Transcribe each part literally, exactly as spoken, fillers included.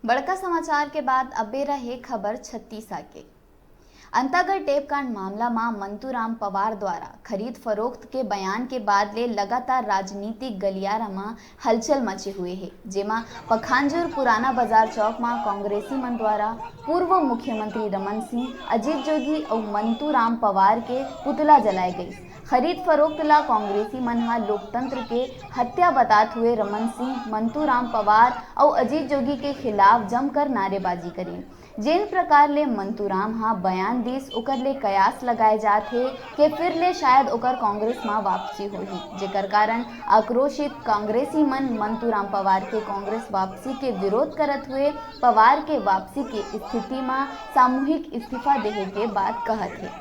बड़का समाचार के बाद अब बेरा हे खबर छत्तीसा के। अंतागढ़ टेपकांड मामला म मंतूराम पवार द्वारा खरीद फरोख्त के बयान के बाद ले लगातार राजनीतिक गलियारा म हलचल मचे हुए हे, जेमा पखांजूर पुराना बाजार चौक म कांग्रेसी मन द्वारा पूर्व मुख्यमंत्री रमन सिंह, अजीत जोगी अउ मंतूराम पवार के पुतला जलाए गइस। खरीद फरोख्त ला कांग्रेसी मन ह लोकतंत्र के हत्या बतात हुए रमन सिंह, मंतूराम पवार अउ अजीत जोगी के खिलाफ जमकर नारेबाजी करिन। जेन प्रकार ले मंतूराम ह बयान दिस, ओकर ले कयास लगाए जात हे के फिर ले शायद ओकर कांग्रेस म वापसी होही, जेकर कारण आक्रोशित कांग्रेसी मन मंतूराम पवार के कांग्रेस वापसी के विरोध करत हुए पवार के वापसी के स्थिति म सामूहिक इस्तीफा देहे के बात कहत हे।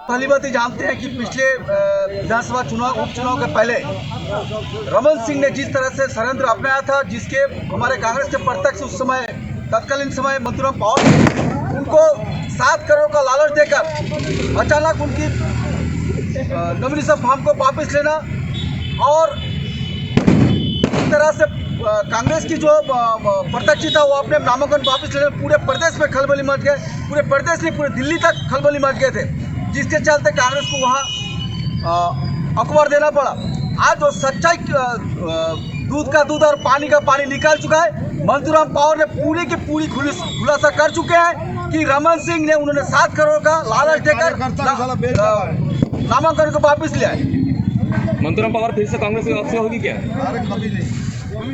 पहली बात ये जानते हैं कि पिछले विधानसभा चुनाव, उपचुनाव के पहले रमन सिंह ने जिस तरह से षड्यंत्र अपनाया था, जिसके हमारे कांग्रेस के प्रत्यक्ष उस समय तत्कालीन समय मंतूराम पवार उनको सात करोड़ का लालच देकर अचानक उनकी नॉमिनेशन फॉर्म को वापस लेना और इस तरह से कांग्रेस की जो प्रत्याशी था वो अपने नामांकन वापस लेने पूरे प्रदेश में खलबली मच गए। पूरे प्रदेश में पूरे दिल्ली तक खलबली मच गए थे, जिसके चलते कांग्रेस को वहाँ अकबर देना पड़ा। आज जो सच्चाई दूध का दूध और पानी का पानी निकाल चुका है। मंतूराम पवार ने पूरी की पूरी खुलासा कर चुके हैं कि रमन सिंह ने उन्होंने सात करोड़ का लालच देकर नामांकन को वापस लिया है। मंतूराम पवार फिर से कांग्रेस में वापसी होगी क्या?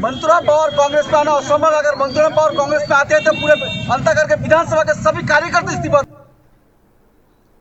मंतूराम पवार कांग्रेस में आना असंभव। अगर मंतूराम पवार कांग्रेस में आते हैं तो पूरे अंतागढ़ के विधानसभा के सभी कार्यकर्ता इस्तीफा